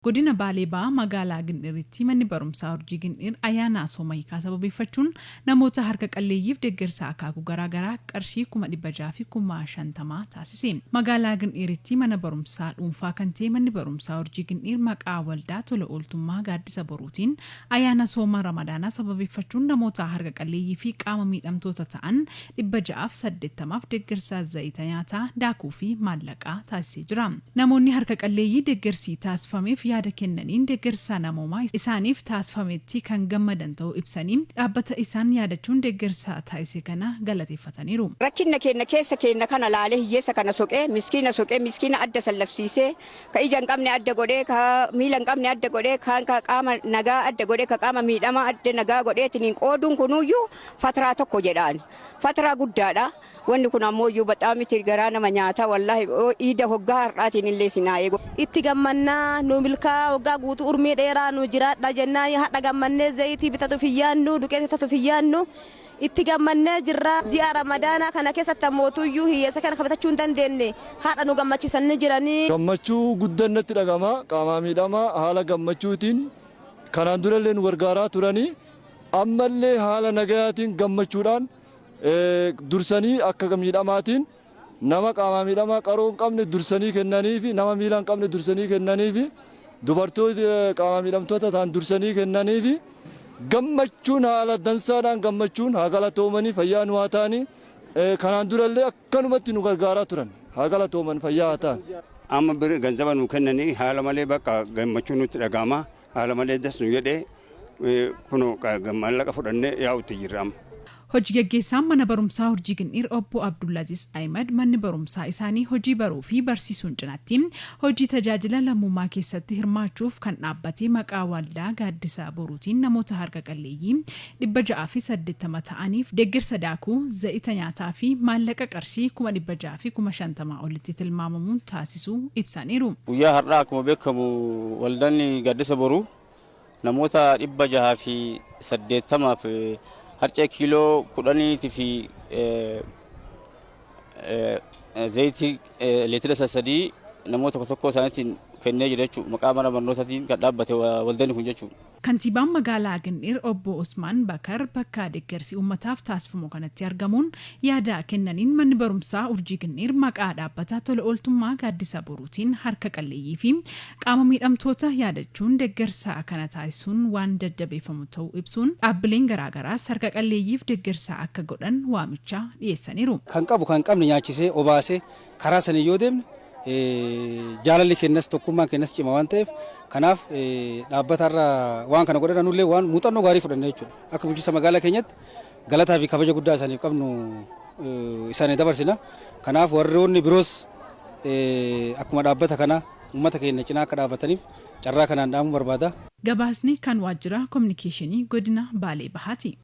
Godina Baalee Bahaa magaalaa Gindhiiritti manni barumsaa Urjii Gindhiir ayyaana sooma hiikaa sababeeffachuun namoota harka qalleeyyiif deeggarsa akaakuu garaagaraa qarshii 650,000 taasise. Magaalaa Gindhiiritti mana barumsaa dhuunfaa kan ta'e manni barumsaa Urjii Gindhiir maqaa waldaa tola ooltummaa Gaaddisa Boruutiin ayyaana sooma Ramadaanaa sababeeffachuun namoota harka qalleeyyii fi qaama miidhamtoota ta'an 680f deeggarsa zayita nyaataa, daakuu fi maallaqaa taasisee jira. Namoonni harka qalleeyyii deeggarsi taasifameef yaada kennaniin deeggarsa namoomaa isaaniif taasifametti kan gammadan ta'uu ibsanii, dhaabbata isaan yaadachuun deeggarsa taasise kana galateeffataniiru. Rakkinna keenna keessa keenna kana laalee hiyyeessa kana soqee, miskiina soqee, miskiina adda sallafsiisee, ka ija hin qabne adda godhee, ka miila hin qabne adda godhee, kaan ka qaama nagaa adda godhee, ka qaama miidhamaa adda nagaa godheetiniin qooduun kunuuyyuu fatraa tokko jedhaan. Fatraa guddaadha. Wanni kun ammoo iyyuu baxaamiti garaa nama nyaata wallaahi iida hoggaa har'aatiin illee isin haa eegu. Itti gammannaa nu milkaa waggaa guutuu urmii dheeraa nu jiraadha jennaani hadha gammannee zayitii bitatuuf hin yaannu duqeet bitatuuf hin yaannu itti gammannee jirra ji'a ramadaanaa kana keessatti ammootuyyuu hiyyeessa kana ka bitachuu hin dandeenne hadha nu gammachiisanni jiranii. Gammachuu guddan natti dhagama qaamaa miidhamaa haala gammachuutiin kanaan durallee nu gargaaraa turanii ammallee haala nagayaatiin gammachuudhaan dursanii akka miidhamaatiin nama qaamaa miidhamaa qaroo hin qabne dursanii kennaniifi nama miila hin qabne dursanii kennaniifi dubartoota qaamaa miidhamtoota ta'an dursanii kennaniifi gammachuun haala dansaadhaan gammachuun haa galatoomanii fayyaa nu haa ta'anii kanaan durallee akkanumatti nu gargaaraa turan haa galatooman fayyaa haa ta'an. Amma bir ganzaba nu kennanii haala malee bakka gammachuun nutti dhaga'ama haala malee das nu jedhee kunoo maallaqa fudhannee yaa'utti jirra amma. Hoji gaggeessaan mana barumsaa Urjii Gindhiir obbo Abdullaziz Ahimad manni barumsaa isaanii hojii baruu fi barsiisuun cinatti hojii tajaajila lammummaa keessatti hirmaachuuf kan dhaabbate maqaa waldaa Gaaddisa Boruutiin namoota harka qalleeyyii 680 ta'aniif deeggarsa daakuu, zayita nyaataa fi maallaqa qarshii 650,000 olitti tilmaamamuun taasisuu ibsaniiru. Guyyaa har'aa akkuma beekamu waldaan Gaaddisa Boruu namoota 680f harcee kiiloo 10 fi zayitii liitira 3 namoota tokko tokko isaaniitiin kennee jira jechuudha. Maqaa mana barnootaatiin kan dhaabbate waldaan kun jechuudha. Kantiibaan magaalaa Gindhiir obbo Usmaan Bakar bakka deeggarsi uummataaf taasifamu kanatti argamuun yaada kennaniin manni barumsaa Urjii Gindhiir maqaa dhaabbata tola ooltummaa Gaaddisa Boruutiin harka qalleeyyii fi qaama miidhamtoota yaadachuun deeggarsa kana taasisuun waan jajjabeeffamu ta'uu ibsuun dhaabbileen garaagaraas harka qalleeyyiif deeggarsa akka godhan waamicha dhiyeessaniiru. Kan qabu kan hin qabne nyaachisee obaasee karaa saniin yoo deemne jaalalli keenyas tokkummaan keenyas cima waan ta'eef kanaaf dhaabbata irra waan kana godhan nullee waan muuxannoo gaarii fudhanne jechuudha. Akka bulchiinsa magaalaa keenyatti galataa fi kabaja guddaa isaaniif qabnu isaanii dabarsina. Kanaaf warroonni biroos akkuma dhaabbata kana uummata keenya cinaa akka dhaabbataniif carraa kanaan dhaamuu barbaada. Gabaasni kan waajjira kominikeeshinii godina Baalee Bahaati.